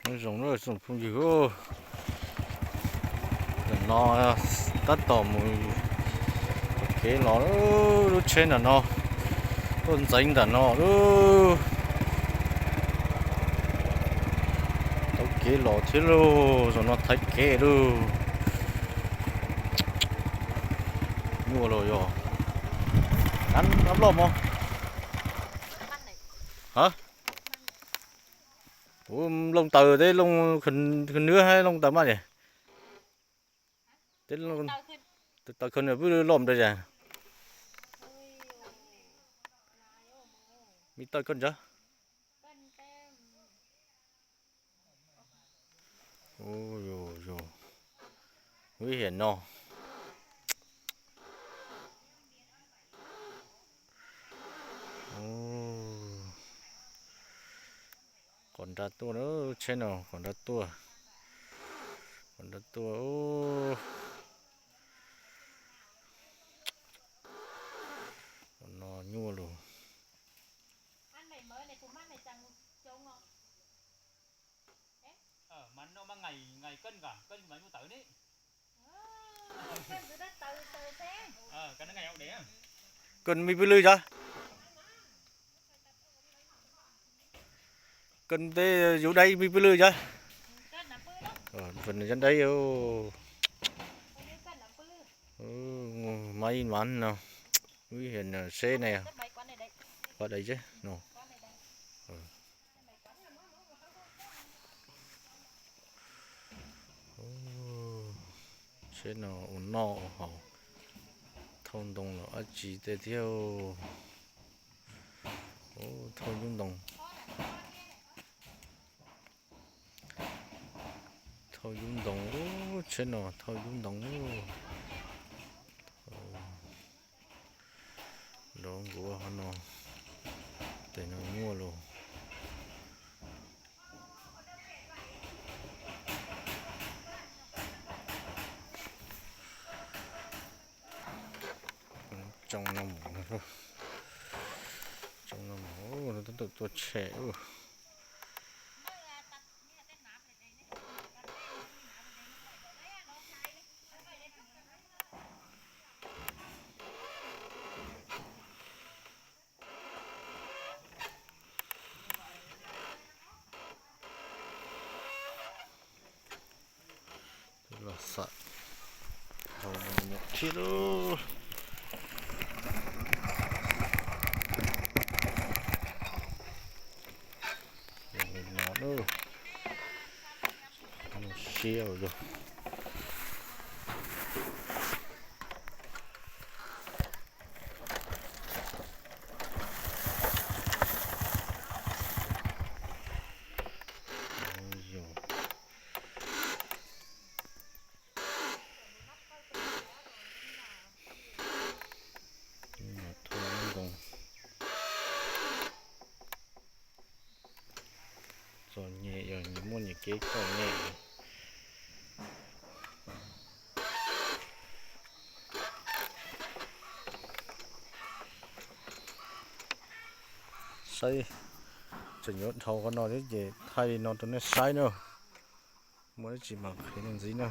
Nyob zoo na tsoom phooj ywg, ntawm no tab tom mus taug kev los, lub tsheb ntawm no tuaj ntxeev ntawm no lauj. Taug kev los thiab lauj, zaum no thaiv kev lauj. Nyuaj los yog, ab loj mog. Ha, kuv looj taws, teb looj khwv nws hab looj taws maj es, teb taws khwv nws pw loj nrad as. Me taws koj ntawd. Ub, yus, yus, ub, hiam no. Ub, qos nrad tuaj na, tsheb no qos nrad tuaj, qos nrad tuaj. Ub, no nyuaj lus. Koj me pw lwj cov, koj tej yus dai me pw lwj cov, dai, mab ib mas no, seb ne, qhov dai seb no. Seb no ua noj ua haus, thauj ntoo los dab tsi tej thiab. Thauj yub ntoo, thauj yub ntoo, tsheb no thauj yub ntoo. Los nkuav qhov no, tes no nyuaj los. Tsoo no mus, tsoo no mus, tab tom tuaj tshem. Los xam hau me nyuam thiab lauj. No, siab yog. Thauj ntoo txom nyem, yog nyias muaj nyias kev txom nyem. Saib, tseem yuav dhau qhov no thiab ces thaij li no rau nej saib na. Muaj dab tsi mas qhia nej ntxiv na.